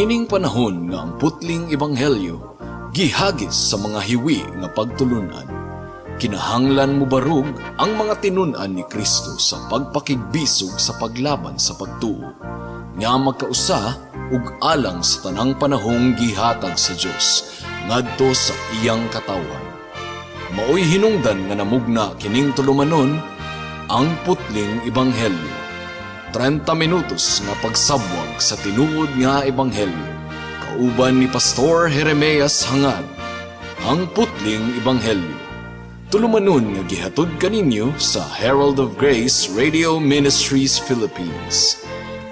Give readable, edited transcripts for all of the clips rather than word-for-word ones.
Niining panahon nga ang putling ebanghelyo gihagis sa mga hiwi nga pagtulunan. Kinahanglan mobarog ang mga tinun-an ni Kristo sa pagpakigbisog sa paglaban sa pagtuo nga magkausa ug alang sa tanang panahong gihatag sa Dios ngadto sa iyang katawhan. Maoy hinungdan nga namugna kining tulumanon, Ang Putling Ebanghelyo. 30 minutos nga pagsabwag sa tinuod nga ebanghelyo. Kauban ni Pastor Jeremias Hangad. Ang Putling Ebanghelyo. Tulumanon nga gihatod kaninyo sa Herald of Grace Radio Ministries Philippines.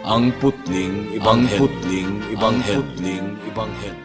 Ang Putling Ebanghelyo. Ang Putling Ebanghelyo. Ang Putling Ebanghelyo.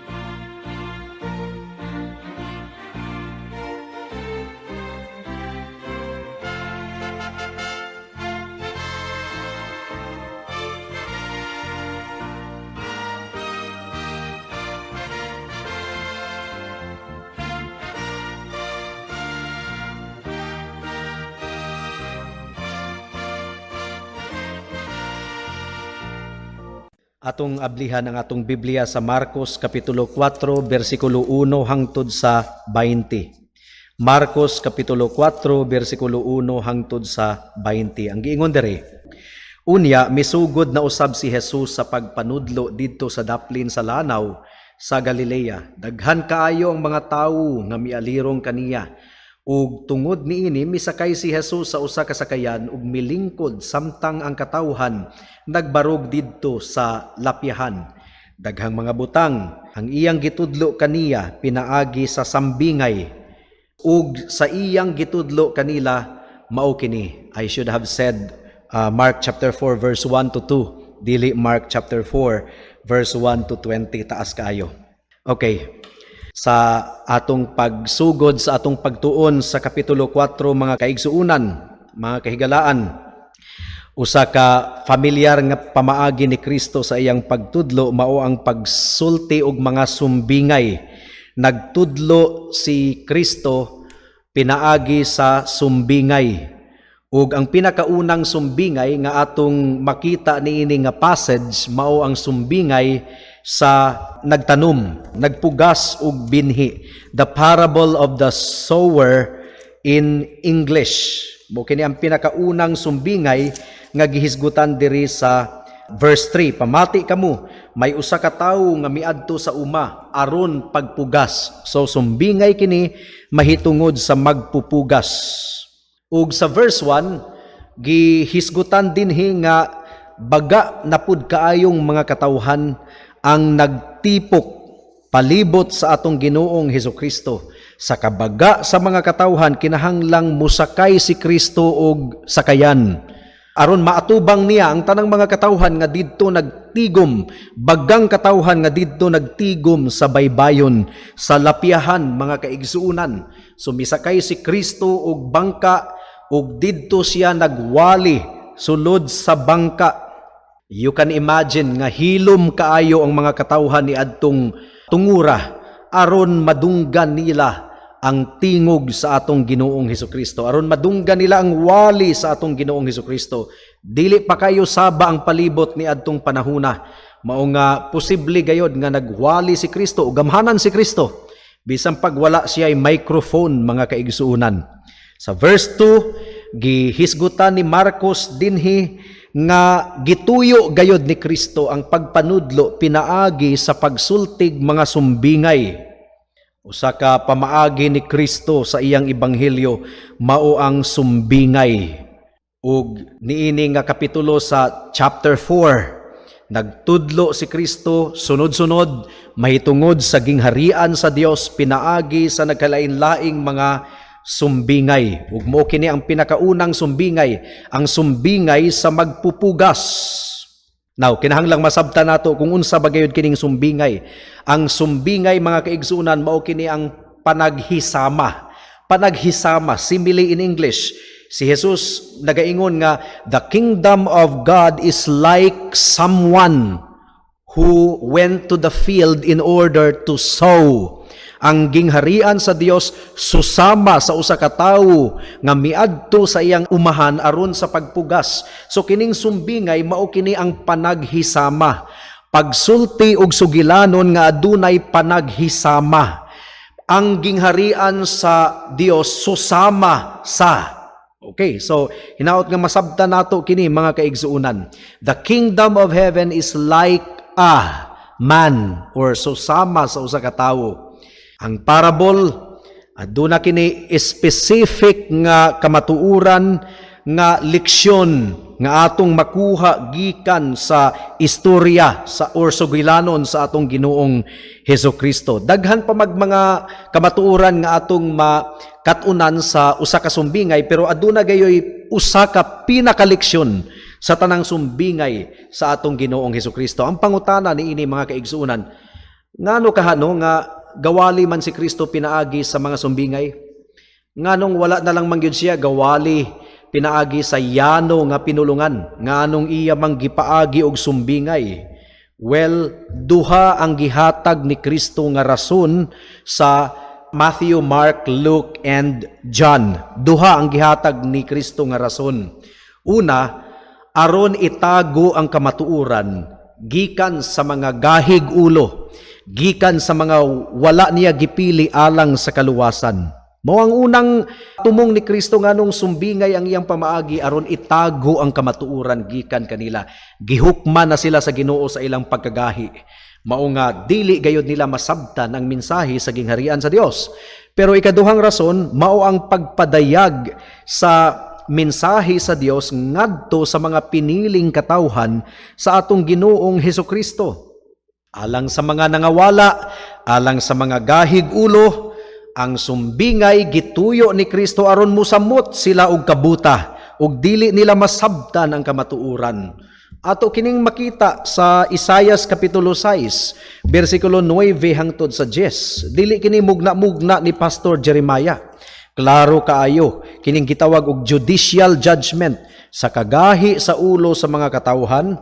Atong ablihan ang atong Biblia sa Marcos Kapitulo 4, versikulo 1 hangtod sa 20. Marcos Kapitulo 4, versikulo 1 hangtod sa 20. Ang giingon diri: Unya misugod na usab si Jesus sa pagpanudlo didto sa daplin sa lanaw sa Galilea. Daghan kaayo ang mga tawo nga mialirong kaniya. Ug tungod niini misakay si Jesus sa usa ka sakayan ug milingkod samtang ang katawhan nagbarog didto sa lapyahan. Daghang mga butang ang iyang gitudlo kaniya pinaagi sa sambingay, ug sa iyang gitudlo kanila mao kini. I should have said Mark chapter 4 verse 1 to 2, dili Mark chapter 4 verse 1 to 20. Taas kaayo. Okay, sa atong pagsugod sa atong pagtuon sa Kapitulo 4, mga kaigsuunan, mga kahigalaan, usa ka familiar nga pamaagi ni Kristo sa iyang pagtudlo mao ang pagsulti og mga sumbingay. Nagtudlo si Kristo pinaagi sa sumbingay. Ug ang pinakaunang sumbingay nga atong makita niini nga passage mao ang sumbingay sa nagtanom, nagpugas og binhi. The parable of the sower in English. Mao kini ang pinakaunang sumbingay nga gihisgutan diri sa verse 3. "Pamati kamo, may usa ka tawo nga miadto sa uma aron pagpugas." So sumbingay kini mahitungod sa magpupugas. Ug sa verse 1, gihisgutan dinhi nga baga napud kaayong mga katawhan ang nagtipok palibot sa atong Ginoong Hesus Kristo. Sa kabaga sa mga katawhan, kinahanglang musakay si Kristo og sakayan aron maatubang niya ang tanang mga katawhan nga didto nagtigom, bagang katawhan nga didto nagtigom sa baybayon, sa lapyahan, mga kaigsuunan. So misakay si Kristo og bangka ug didto siya nagwali sulod sa bangka. You can imagine nga hilom kaayo ang mga katawhan ni adtong tungura aron madunggan nila ang tingog sa atong Ginoong Hesukristo, aron madunggan nila ang wali sa atong Ginoong Hesukristo. Dili pa kayo saba ang palibot ni adtong panahuna. Mao nga posible gayod nga nagwali si Kristo o gamhanan si Kristo bisan pag wala siya microphone, mga kaigsuunan. Sa verse 2, gihisgutan ni Marcos dinhi nga gituyo gayod ni Kristo ang pagpanudlo pinaagi sa pagsultig mga sumbingay. Usa ka pamaagi ni Kristo sa iyang ebanghelyo mao ang sumbingay. Ug niini nga kapitulo sa chapter 4, nagtudlo si Kristo sunod-sunod mahitungod sa gingharian sa Dios pinaagi sa nagkalain-laing mga sumbingay. Ug mao kini ang pinakaunang sumbingay, ang sumbingay sa magpupugas. Now, kinahanglang masabtan nato kung unsa ba gayud kining sumbingay. Ang sumbingay, mga kaigsunan, mao kini ang panaghisama. Panaghisama, simile in English. Si Jesus nagaingon nga the kingdom of God is like someone who went to the field in order to sow. Ang gingharian sa Dios susama sa usa ka tawo nga miadto sa iyang umahan aron sa pagpugas. So kining sumbingay mao kini ang panaghisama. Pagsulti og sugilanon nga adunay panaghisama. Ang gingharian sa Dios susama sa. Okay, so hinaot nga masabtan nato kini, mga kaigsuonan. The kingdom of heaven is like a man or susama sa usa ka tawo. Ang parable, aduna kini specific nga kamatuoran nga leksyon nga atong makuha gikan sa istorya sa or sugilanon sa atong Ginoong Hesus Kristo. Daghan pa mag mga kamatuoran nga atong makat-unan sa usa ka sumbingay, pero aduna gayoy usa ka pinakaleksyon sa tanang sumbingay sa atong Ginoong Hesus Kristo. Ang pangutana niini, mga kaigsuonan, ngano kahano nga gawali man si Kristo pinaagi sa mga sumbingay? Nganong wala na lang man gyud siya gawali pinaagi sa yano nga pinulungan? Nganong iya mang gipaagi og sumbingay? Well, duha ang gihatag ni Kristo nga rason sa Matthew, Mark, Luke, and John. Duha ang gihatag ni Kristo nga rason. Una, aron itago ang kamatuoran gikan sa mga gahig ulo, gikan sa mga wala niya gipili alang sa kaluwasan. Mao ang unang tumong ni Kristo nganong sumbingay ang iyang pamaagi, aron itago ang kamatuoran gikan kanila. Gihukman na sila sa Ginoo sa ilang pagkagahi. Mao nga dili gayod nila masabtan ang mensahe sa gingharian sa Dios. Pero ikaduhang rason, mao ang pagpadayag sa mensahe sa Dios ngadto sa mga piniling katawhan sa atong Ginoong Hesus Kristo. Alang sa mga nangawala, alang sa mga gahig ulo, ang sumbingay gituyo ni Kristo aron musamot sila og kabuta ug dili nila masabtan ang kamatuoran. Ato kining makita sa Isayas kapitulo 6, bersikulo 9 hangtod sa 10. Dili kini mugna-mugna ni Pastor Jeremiah. Klaro kaayo kining gitawag og judicial judgment sa kagahi sa ulo sa mga katawhan.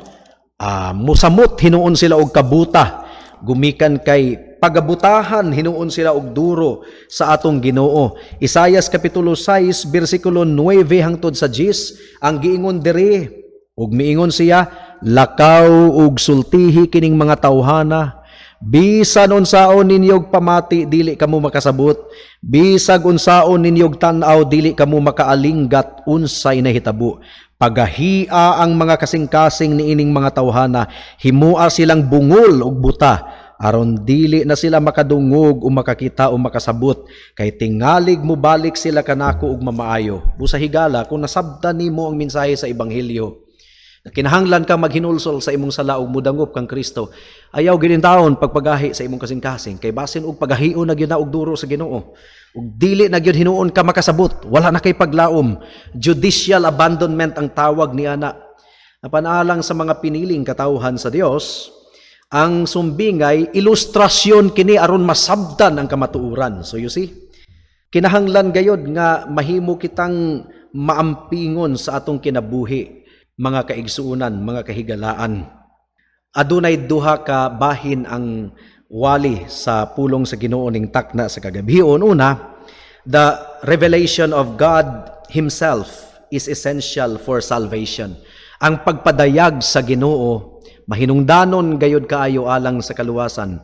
Musamot hinuon sila og kabuta gumikan kay pagabutahan hinuon sila og duro sa atong Ginoo. Isayas kapitulo 6 bersikulo 9 hangtod sa 10, ang giingon diri, ug miingon siya, "Lakaw ug sultihi kining mga tawhana: Bisan unsaon ninyog pamati, dili kamo makasabot. Bisag unsaon ninyog tan-aw, dili kamo makaalinggat unsay nahitabo. Pagahia ang mga kasing-kasing niining mga tawhana, himua silang bungol ug buta aron dili na sila makadungog o makakita o makasabot, kay tingalig mobalik sila kanako ug mamaayo." Busa higala, kung nasabtan nimo ang mensahe sa ebanghelyo na kinahanglan ka maghinulsol sa imong sala ug mudangop kang Kristo, ayaw gid intawon pagpagahi sa imong kasing-kasing, kay basin og pagahion na gyud na og duro sa Ginoo ug dili na gyud hinuon ka makasabot, wala na kay paglaom. Judicial abandonment ang tawag ni ana. Apan alang sa mga piniling katawhan sa Dios, ang sumbingay, ilustrasyon kini aron masabtan ang kamatuoran. So you see, kinahanglan gayod nga mahimo kitang maampingon sa atong kinabuhi, mga kaigsuonan, mga kahigalaan. Adunay duha ka bahin ang wali sa pulong sa Ginoo ning takna sa kagabhion. Una, the revelation of God Himself is essential for salvation. Ang pagpadayag sa Ginoo mahinungdanon gayod kaayo alang sa kaluwasan.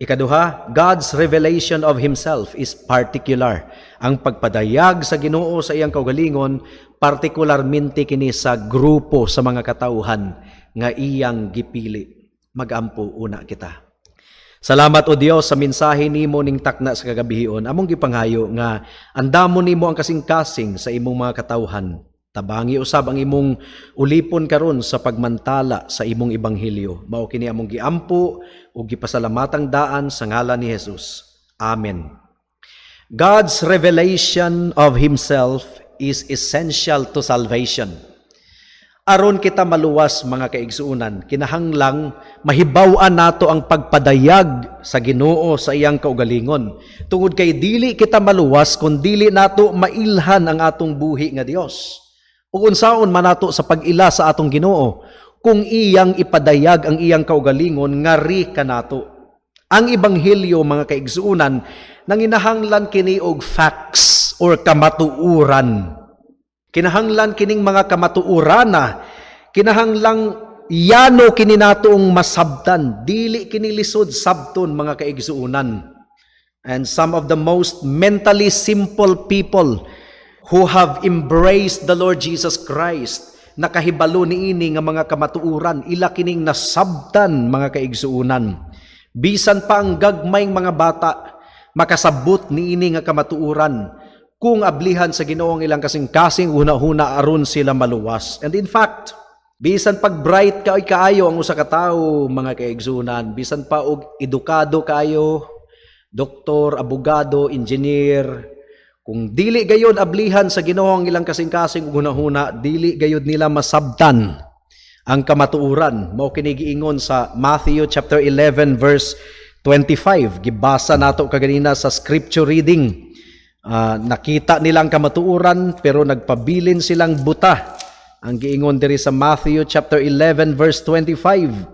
Ikaduha, God's revelation of Himself is particular. Ang pagpadayag sa Ginoo sa iyang kaugalingon, partikularmente kini sa grupo sa mga katawhan nga iyang gipili. Magampo una kita. Salamat, O Dios, sa mensahe nimo ning takna sa kagabihion. Among gipanghayo nga andamon nimo ang kasing-kasing sa imong mga katawhan. Tabangi usab ang imong ulipon karon sa pagmantala sa imong ebanghelyo. Mao kini among giampo ug gipasalamatang daan sa ngalan ni Jesus. Amen. God's revelation of Himself is essential to salvation. Aron kita maluwas, mga kaigsuonan, kinahanglang mahibaw-an nato ang pagpadayag sa Ginoo sa iyang kaugalingon. Tungod kay dili kita maluwas kung dili nato mailhan ang atong buhi nga Dios. Ug unsaon man nato sa pag-ila sa atong Ginoo kung iyang ipadayag ang iyang kaugalingon ngari kanato? Ang ebanghelyo, mga kaigsuonan, nanginahanglan kini og facts or kamatuoran. Kinahanglan kining mga kamatuorana, kinahanglang yano kini natoong masabtan, dili kini lisod sabton, mga kaigsuonan. And some of the most mentally simple people who have embraced the Lord Jesus Christ nakahibalo niini nga mga kamatuoran, ila kining nasabtan, mga kaigsuonan. Bisan pa ang gagmayng mga bata makasabot niini nga kamatuoran kung ablihan sa Ginoo ang ilang kasing-kasing huna-huna aron sila maluwas. And in fact, bisan pag bright ka kaayo ang usa ka tawo, mga kaigsuonan, bisan pa og edukado kaayo, doktor, abogado, engineer, kung dili gayod ablihan sa Ginoo ang ilang kasing-kasing ug hunahuna, dili gayod nila masabtan ang kamatuoran. Mao kini giingon sa Matthew chapter 11 verse 25. Gibasa nato kaganina sa scripture reading. Nakita nila ang kamatuoran pero nagpabilin silang buta. Ang giingon diri sa Matthew chapter 11 verse 25.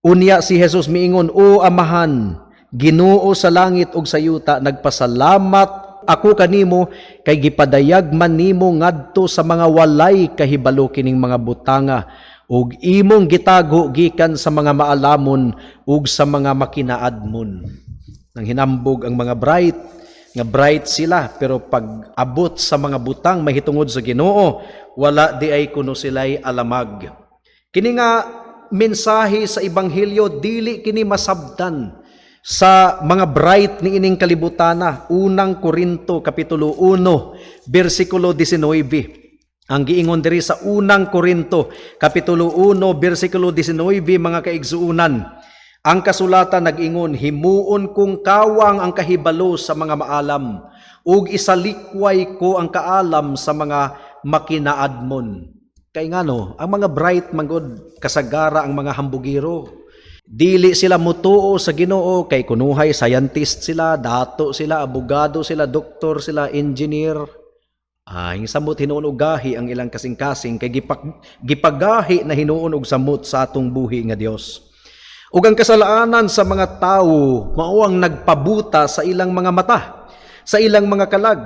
Unya si Jesus miingon, "O Amahan, Ginoo sa langit ug sa yuta, nagpasalamat ako kanimo kay gipadayag man nimo ngadto sa mga walay kahibalo kining mga butanga ug imong gitago gikan sa mga maalamon ug sa mga makinaadmon." Nang hinambog ang mga bright nga bright sila, pero pag abot sa mga butang mahitungod sa Ginoo, wala diay kuno sila'y alamag. Kini nga mensahe sa ebanghelyo, dili kini masabtan sa mga bright ni ining kalibutana. Unang Korinto kapitulo 1 bersikulo 19. Ang giingon diri sa Unang Korinto kapitulo 1 bersikulo 19, mga kaigsuonan, ang kasulatan nag-ingon, "Himuon kong kawang ang kahibalo sa mga maalam, ug isalikway ko ang kaalam sa mga makinaadmon." Kay ngano, ang mga bright manggod kasagara ang mga hambugiro. Dili sila mutuo sa Ginoo kay kunuhay scientist sila, dato sila, abogado sila, doktor sila, engineer. Ay, samot hinuon og gahi ang ilang kasing-kasing kay gipagahi na hinuon og samot sa atong buhi nga Dios. Ug ang kasalanan sa mga tawo mao ang nagpabuta sa ilang mga mata, sa ilang mga kalag.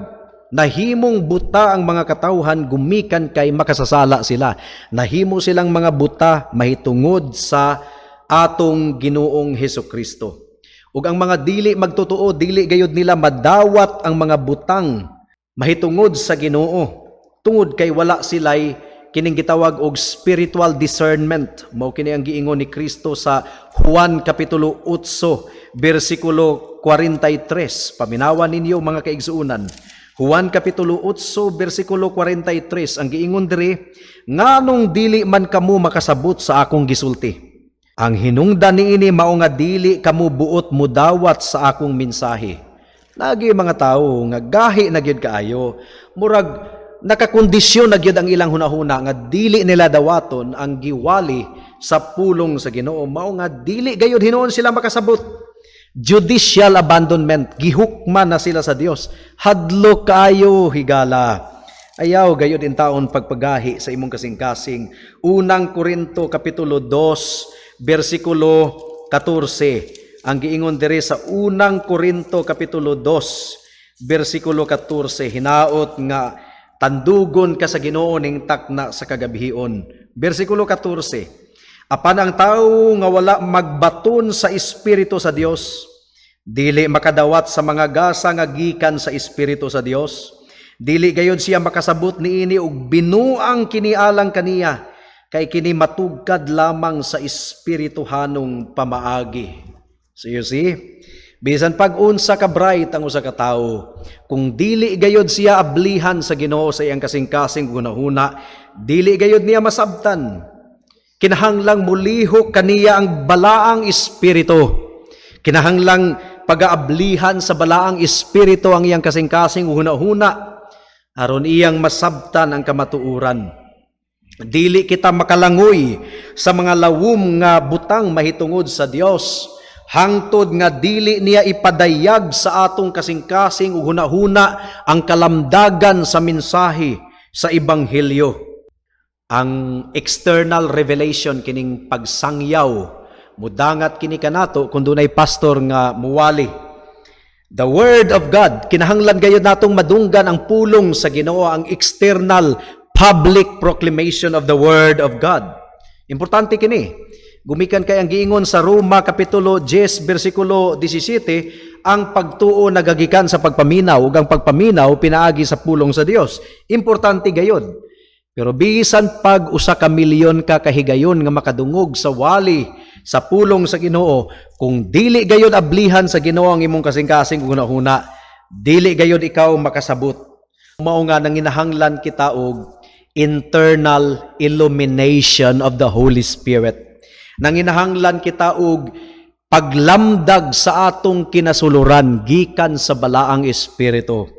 Nahimong buta ang mga katawhan gumikan kay makasasala sila. Nahimo silang mga buta mahitungod sa atong Ginoong Hesus Kristo. Ug ang mga dili magtotoo, dili gayud nila madawat ang mga butang mahitungod sa Ginoo tungod kay wala sila'y kining gitawag og spiritual discernment. Mao kini ang giingon ni Kristo sa Juan kapitulo 8 bersikulo 43. Paminawan ninyo, mga kaigsuonan. Juan kapitulo 8 bersikulo 43, ang giingon diri, "Nganong dili man kamo makasabot sa akong gisulti? Ang hinungdan niini mao nga dili kamo buot mudawat sa akong mensahe." Lagi mga tawo nga gahi na gyud kaayo, murag nakakondisyon na gyud ang ilang hunahuna nga dili nila dawaton ang giwali sa pulong sa Ginoo, mao nga dili gayud hinuon sila makasabot. Judicial abandonment, gihukman na sila sa Dios. Hadlok kaayo, higala. Ayaw gayud intaon pagpagahi sa imong kasing-kasing. Unang Korinto kapitulo 2 bersikulo 14. Ang giingon diri sa Unang Korinto kapitulo 2 bersikulo 14, hinaot nga tandugon ka sa Ginoo ning takna sa kagabhion. Bersikulo 14. "Apan ang tawo nga wala magbaton sa Espiritu sa Dios, dili makadawat sa mga gasa nga gikan sa Espiritu sa Dios. Dili gayud siya makasabot niini ug binuang kini alang kaniya kay kini matugkad lamang sa espirituhanong pamaagi." So you see, bisan pag unsa ka bright ang usa ka tawo, kung dili gayud siya ablihan sa Ginoo sa iyang kasing-kasing hunahuna, dili gayud niya masabtan. Kinahanglang mulihok kaniya ang Balaang Espiritu. Kinahanglang pagaablihan sa Balaang Espiritu ang iyang kasing-kasing hunahuna aron iyang masabtan ang kamatuoran. Dili kita makalangoy sa mga lawom nga butang mahitungod sa Dios hangtod nga dili niya ipadayag sa atong kasing-kasing ug hunahuna ang kalamdagan sa mensahe sa ebanghelyo. Ang external revelation, kining pagsangyaw, mudangat kini kanato kung dunay pastor nga muwali. The word of God, kinahanglan gayud natong madunggan ang pulong sa Ginoo, ang external public proclamation of the word of God. Importante kini. Gumikan kay ang giingon sa Roma kapitulo 10 bersikulo 17, ang pagtuo nagagikan sa pagpaminaw ug ang pagpaminaw pinaagi sa pulong sa Dios. Importante gayod. Pero bisan pag 1 ka milyon ka kahigayon nga makadungog sa wali sa pulong sa Ginoo, kung dili gayod ablihan sa Ginoo ang imong kasing-kasing ug hunahuna, dili gayod ikaw makasabot. Mao nga nanginahanglan kita og internal illumination of the Holy Spirit. Nanginahanglan kita og paglamdag sa atong kinasuluran gikan sa Balaang Espiritu.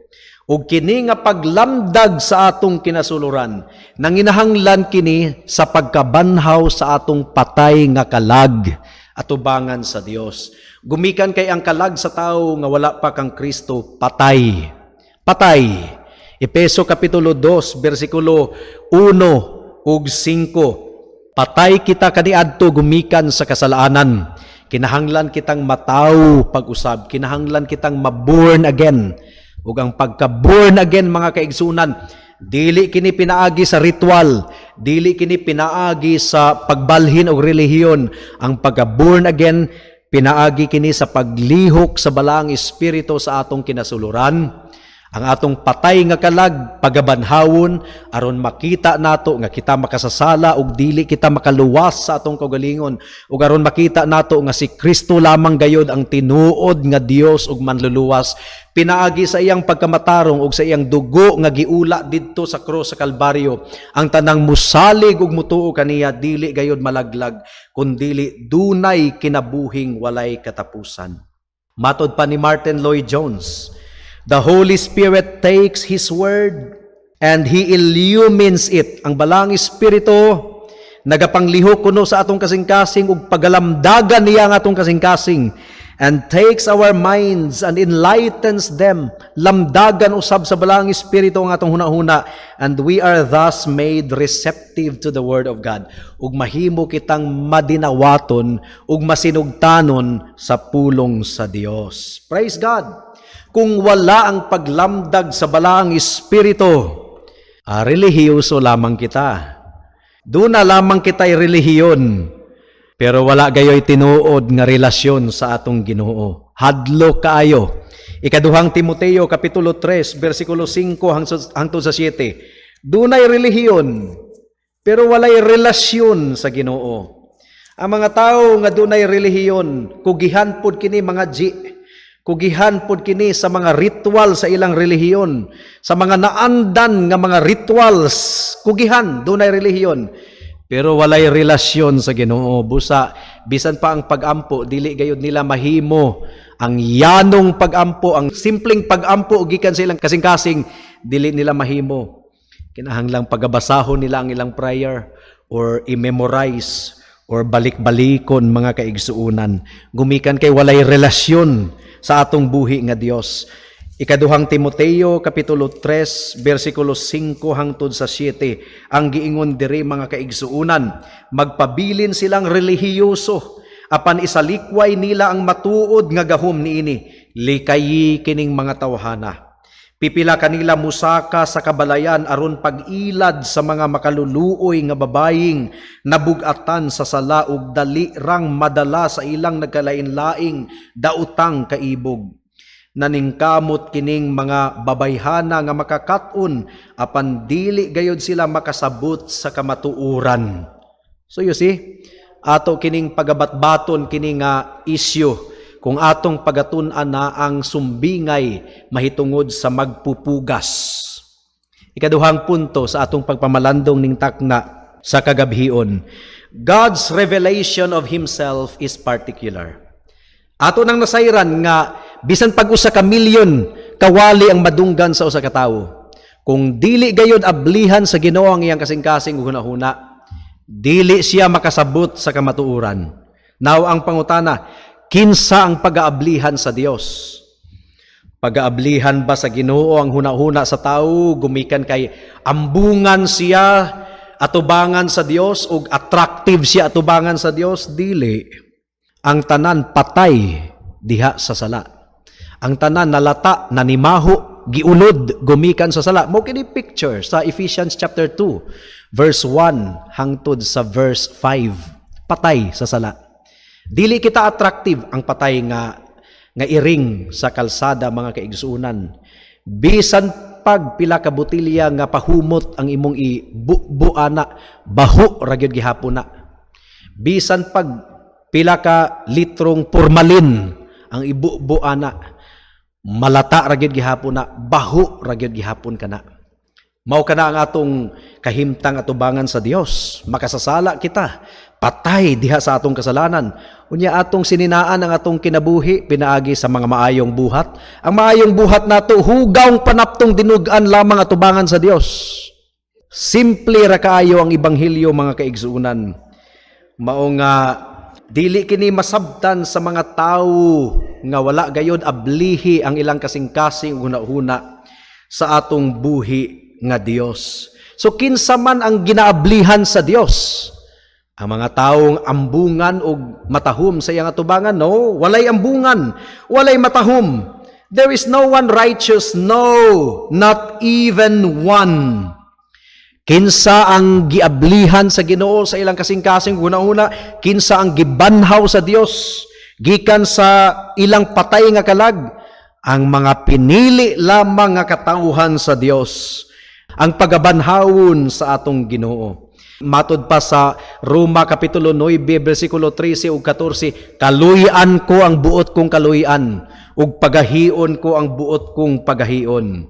Ug kini nga paglamdag sa atong kinasuluran, nanginahanglan kini sa pagkabanhaw sa atong patay nga kalag atubangan sa Dios. Gumikan kay ang kalag sa tao nga wala pa kang Kristo, patay. Patay. Epeso kapitulo 2 bersikulo 1 ug 5. Patay kita kaniadto gumikan sa kasalanan. Kinahanglan kitang mataw pag-usab, kinahanglan kitang maborn again. Ug ang pagka-born again, mga kaigsunan, dili kini pinaagi sa ritual, dili kini pinaagi sa pagbalhin og relihiyon. Ang pagka-born again, pinaagi kini sa paglihok sa Balaang Espiritu sa atong kinasuluran. Ang atong patay nga kalag pagabanhawon aron makita nato nga kita makasasala ug dili kita makaluwas sa atong kaugalingon, ug aron makita nato nga si Kristo lamang gayod ang tinuod nga Dios ug manluluwas pinaagi sa iyang pagkamatarong ug sa iyang dugo nga giula didto sa krus sa Kalbaryo. Ang tanang musalig ug mutuo kaniya dili gayod malaglag, kundili dunay kinabuhing walay katapusan. Matod pa ni Martin Lloyd Jones, "The Holy Spirit takes His Word and He illumines it." Ang Balaang Espiritu nagapanglihok kuno sa atong kasing-kasing ug pagalamdagan niya ang atong kasing-kasing, and takes our minds and enlightens them. Lamdagan usab sa Balaang Espiritu ang atong hunahuna, and we are thus made receptive to the Word of God. Ug mahimo kitang madinawaton ug masinugtanon sa pulong sa Dios. Praise God. Kung wala ang paglamdag sa Balaang Espiritu, relihiyoso lamang kita. Duna lamang kita'y relihiyon, pero wala gayoy tinuod nga relasyon sa atong Ginoo. Hadlo kaayo. Ikaduhang Timoteo kapitulo 3 bersikulo 5 hangtod sa 7. Dunay relihiyon, pero walay relasyon sa Ginoo. Ang mga tao nga dunay relihiyon, kugihan pod kini, mga G. Kugihan pod kini sa mga ritual sa ilang relihiyon, sa mga naandan nga mga rituals, kugihan dunay relihiyon. Pero walay relasyon sa Ginoo. Busa bisan pa ang pagampo, dili gayud nila mahimo ang yanong pagampo, ang simpleng pagampo gikan sa ilang kasing-kasing, dili nila mahimo. Kinahanglang pagabasahon nila ang ilang prayer or i-memorize or balik-balikon, mga kaigsuunan. Gumikan kay walay relasyon sa atong buhi nga Dios. Ikaduhang Timoteo kapitulo 3 bersikulo 5 hangtod sa 7 ang giingon diri, mga kaigsuunan: "Magpabilin silang relihiyoso, apan isalikway nila ang matuod nga gahom niini. Likayi kining mga tawhana. Pipila kanila musaka sa kabalayan aron pag-ilad sa mga makaluluoy nga babaying nabugatan sa sala ug dali rang madala sa ilang nagkalain-laing daotang kaibog. Naningkamot kining mga babayhana nga makakat-on, apan dili gayod sila makasabot sa kamatuoran." So you see, ato kining pagabatbaton kini nga isyu kung atong pagatun-an na ang sumbingay mahitungod sa magpupugas. Ikaduhang punto sa atong pagpamalandong ning takna sa kagabhion, God's revelation of Himself is particular. Ato nang nasayran nga bisan pag 1 ka milyon kawali ang madunggan sa usa ka tawo, kung dili gayod ablihan sa Ginoo ang iyang kasing-kasing ug hunahuna, dili siya makasabot sa kamatuoran. Now ang pangutana, kinsa ang pag-aablihan sa Dios? Pag-aablihan ba sa Ginoo ang hunahuna sa tao gumikan kay ambungan siya atubangan sa Dios ug attractive siya atubangan sa Dios? Dili. Ang tanan patay diha sa sala. Ang tanan nalata, nanimaho. giunod gumikan sa sala. Mao kini picture sa Ephesians chapter 2 verse 1 hangtod sa verse 5. Patay sa sala. Dili kita attractive, ang patay nga iring sa kalsada, mga kaigsuonan. Bisan pag pila ka botelya nga pahumot ang imong ibubuana, baho ra gyud gihapon na. Bisan pag pila ka litrong formalin ang ibubuana, malata ra gyud gihapon na, baho ra gyud gihapon kana. Mao kana ang atong kahimtang atubangan sa Dios. Makasasala kita, patay diha sa atong kasalanan. Unya atong sininaan ang atong kinabuhi pinaagi sa mga maayong buhat. Ang maayong buhat nato, hugawng panaptong dinugan lamang atubangan sa Dios. Simple ra kaayo ang ebanghelyo, mga kaigsuonan. Mao nga dili kini masabtan sa mga tawo nga wala gayod ablihi ang ilang kasing-kasing ug hunahuna sa atong buhi nga Dios. So kinsa man ang ginaablihan sa Dios? Ang mga taong ambungan og matahum sa iyang atubangan? No, walay ambungan, walay matahum. There is no one righteous, no, not even one. Kinsa ang giablihan sa Ginoo sa ilang kasing-kasing hunahuna? Kinsa ang gibanhaw sa Dios gikan sa ilang patay nga kalag? Ang mga pinili lamang nga katawhan sa Dios ang pagabanhawon sa atong Ginoo. Matod pa sa Roma kapitulo 9 bersikulo 13 ug 14, kaluy-an ko ang buot kong kaluy-an ug pagahion ko ang buot kong pagahion.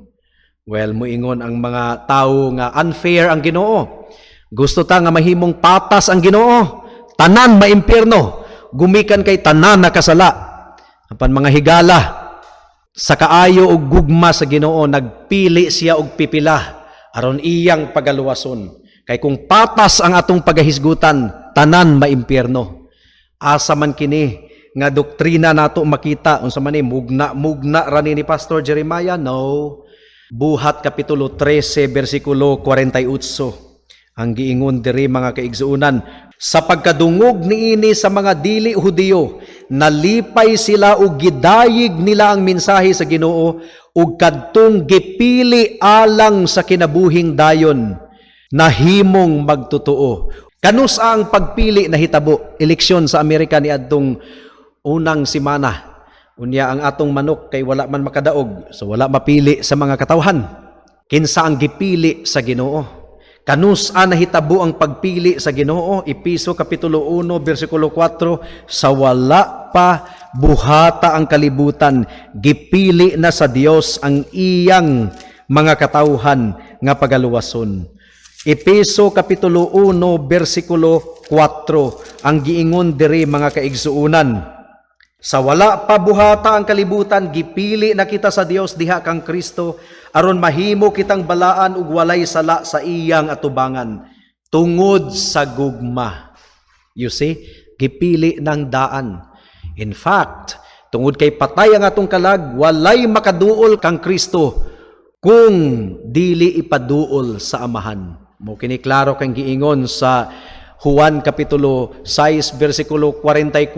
Well, muingon ang mga tao nga unfair ang Ginoo. Gusto ta nga mahimong patas ang Ginoo. Tanan maimpierno. Gumikan kay tanan nakasala. Apan, mga higala, sa kaayo og gugma sa Ginoo, nagpili siya og pipila aron iyang pagaluwason. Kay kung patas ang atong pagahisgutan, tanan maimpierno. Asa man kini nga doktrina nato makita? Unsa man ni, mugna mugna ra ni Pastor Jeremiah? No. Buhat kapitulo 13 bersikulo 48. Ang giingon diri, mga kaigsuonan, sa pagkadungog niini sa mga dili Hudiyo, nalipay sila ug gidayeg nila ang mensahe sa Ginoo ug kadtong gipili alang sa kinabuhing dayon nahimong magtotoo. Kanus ang pagpili nahitabo? Eleksyon sa Amerika ni adtong unang semana. Unya ang atong manok kay wala man makadaog, so wala mapili sa mga katawhan. Kinsa ang gipili sa Ginoo? Kanus a nahitabo ang pagpili sa Ginoo? Epeso kapitulo 1 bersikulo 4, sa wala pa buhata ang kalibutan, gipili na sa Dios ang iyang mga katawhan nga pagaluwason. Epeso kapitulo 1 bersikulo 4 ang giingon diri, mga kaigsuonan. Sa wala pa buhata ang kalibutan, gipili na kita sa Dios diha kang Kristo aron mahimo kitang balaan ug walay sala sa iyang atubangan tungod sa gugma. You see, gipili ng daan. In fact, tungod kay patay ang atong kalag, walay makaduol kang Kristo kung dili ipaduol sa Amahan. Mao kini klaro kang giingon sa Juan kapitulo 6 bersikulo 44,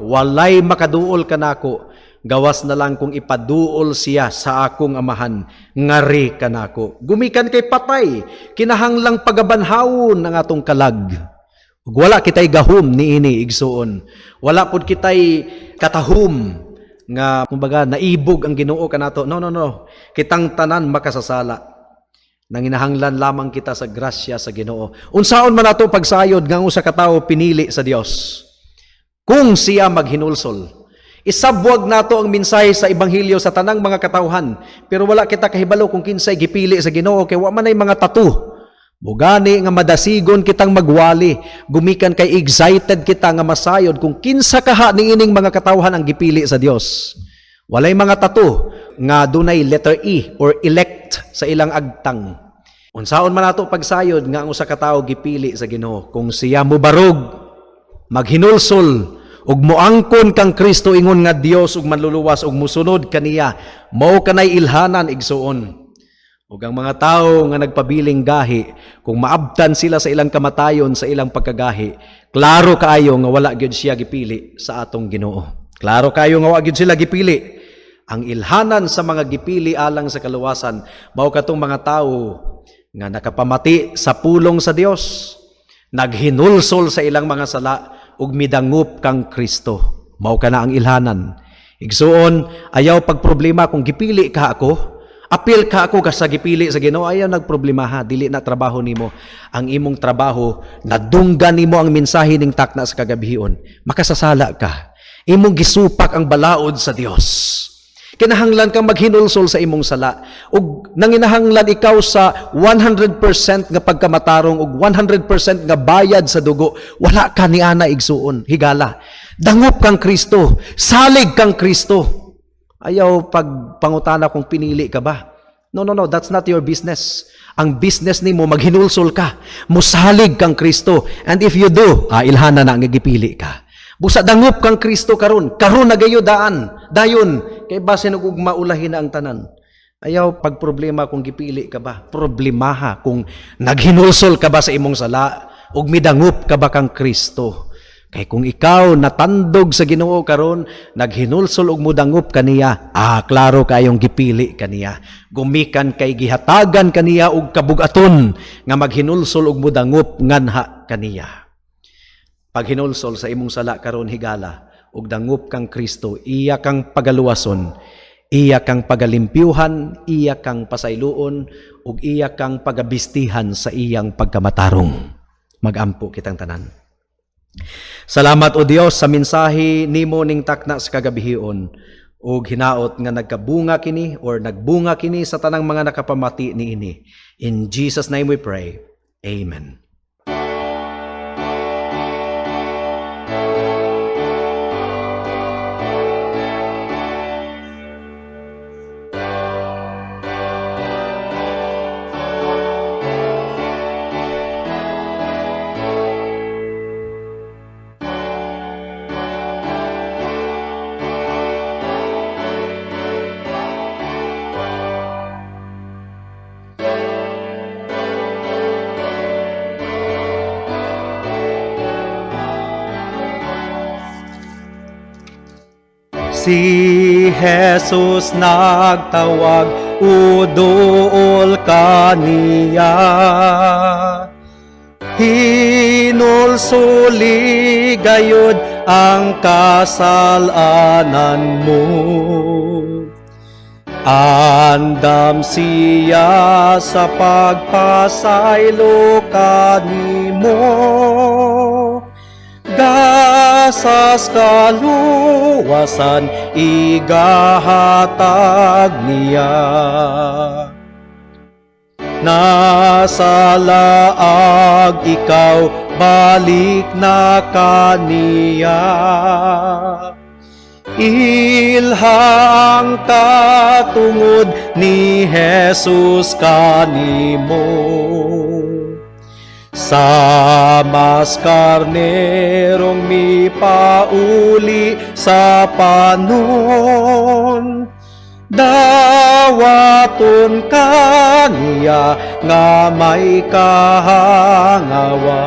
walay makaduol kanako gawas na lang kung ipaduol siya sa akong Amahan ngari kanako. Gumikan kay patay, kinahanglang pagabanhawon ang atong kalag. Ug wala kitay gahom niini, igsuon. Wala pud kitay katahom nga kumbaga naibog ang Ginoo kanato. No, no, no. Kitang tanan makasasala. Nanginahanglan lamang kita sa grasya sa Ginoo. Unsaon man ato pagsayod nga ang usa ka tawo pinili sa Dios kung siya maghinulsol? Isabwag nato ang mensahe sa ebanghelyo sa tanang mga katawhan, pero wala kita kahibalo kung kinsay gipili sa Ginoo kay wa man ay mga tattoo. Mugani nga madasigon kitang magwali, gumikan kay excited kita nga masayod kung kinsa kaha niining mga katawhan ang gipili sa Dios. Walay mga tattoo nga dunay letter E or elect sa ilang agtang. Unsaon man ato pagsayod nga ang usa ka tawo gipili sa Ginoo kung siya mobarog, maghinulsol ug moangkon kang Kristo ingon nga Dios ug manluluwas ug musunod kaniya? Mao kanay ilhanan, igsuon. Ug ang mga tawo nga nagpabiling gahi, kung maabtan sila sa ilang kamatayon sa ilang pagkagahi, klaro kaayo nga wala gyud siya gipili sa atong Ginoo. Klaro kaayo nga wa gyud sila gipili. Ang ilhanan sa mga gipili alang sa kaluwasan mao katong mga tawo nga nakapamati sa pulong sa Dios, naghinulsol sa ilang mga sala ug midangup kang Kristo. Mao kana ang ilhanan. Igsuon, ayaw pagproblema kung gipili ka ako, apil ka ako ka sa gipili sa Ginoo, ayaw nagproblema ha, dili na trabaho nimo. Ang imong trabaho, nadunggan nimo ang mensahe ning takna sa kagabhion. Makasasala ka. Imong gisupak ang balaod sa Dios. Kinahanglan kang maghinulsol sa imong sala. Ug nanginahanglan ikaw sa 100% nga pagkamatarong ug 100% nga bayad sa dugo, wala ka ni ana, igsuon, higala. Dangup kang Kristo, salig kang Kristo. Ayaw pag pangutana kung pinili ka ba. No, no, no, that's not your business. Ang business nimo, maghinulsol ka, musalig kang Kristo. And if you do, ilhana na ang gipili ka. Busa dangup kang Kristo karon, karon na gayo daan, dayon kay basin og ugma ulahin na ang tanan. Ayaw pag problema kung gipili ka ba, problemaha kung naghinulsol ka ba sa imong sala ug midangup ka ba kang Kristo. Kay kung ikaw natandog sa Ginoo karon, naghinulsol ug mudangup kaniya, klaro kayong gipili kaniya. Gumikan kay gihatagan kaniya og kabugaton nga maghinulsol ug mudangup nganha kaniya. Paghinulsol sa imong sala karon, higala, ug dangup kang Kristo, iya kang pagaluwason, iya kang pagalimpyuhan, iya kang pasayloon, ug iya kang pagabistihan sa iyang pagkamatarong. Magampo kitang tanan. Salamat, O Dios, sa mensahe nimo ning takna sa kagabihion ug hinaot nga nagkabunga kini or nagbunga kini sa tanang mga nakapamati niini. In Jesus' name we pray. Amen. Si Jesus nagtawag, uduol kaniya. Hinulsuli gayud ang kasalanan mo. Andam siya sa pagpasaylo kanimo. Gasas kaluwasan igahatag niya. Nasa laag ikaw, balik na kaniya. Ilhang katungod ni Jesus kanimo. Sa mas karnerong mipauli sa panon, dawaton kaniya nga may kahangawa.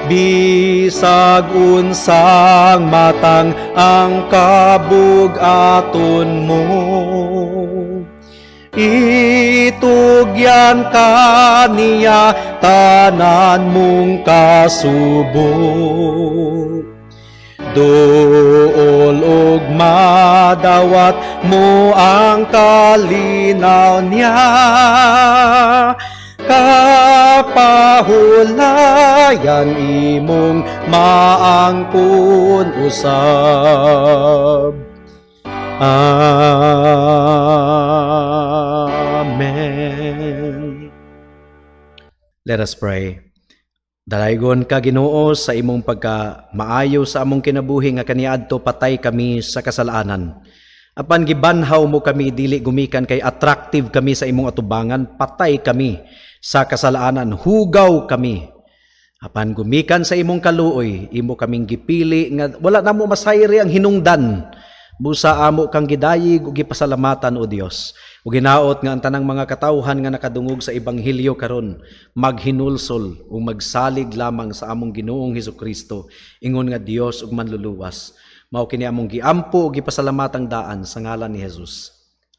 Bisag unsang matang ang kabugaton mo, itugyan kaniya tanan mong kasubo. Duol og madawat mo ang kalinaw niya. Kapahulayan imong maangkon usab. Amen. Let us pray. Dalaygon ka, Ginoo, sa imong pagka maayo sa among kinabuhi nga kaniadto patay kami sa kasalanan. Apan gibanhaw mo kami dili gumikan kay attractive kami sa imong atubangan, patay kami sa kasalanan, hugaw kami. Apan gumikan sa imong kaluoy, imo kaming gipili nga wala namo masayri ang hinungdan. Busa amo kang gidayig ug gipasalamatan, O Dios. Ug hinaot nga ang tanang mga katawhan nga nakadungog sa ebanghelyo karon maghinulsol ug magsalig lamang sa among Ginoong Hesukristo ingon nga Dios ug manluluwas. Mao kini among giampo ug gipasalamatang daan sa ngalan ni Jesus.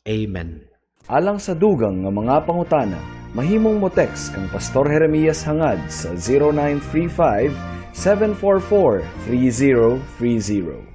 Amen. Alang sa dugang nga mga pangutana, mahimong mo text kang Pastor Jeremias Hangad sa 0935 744 3030.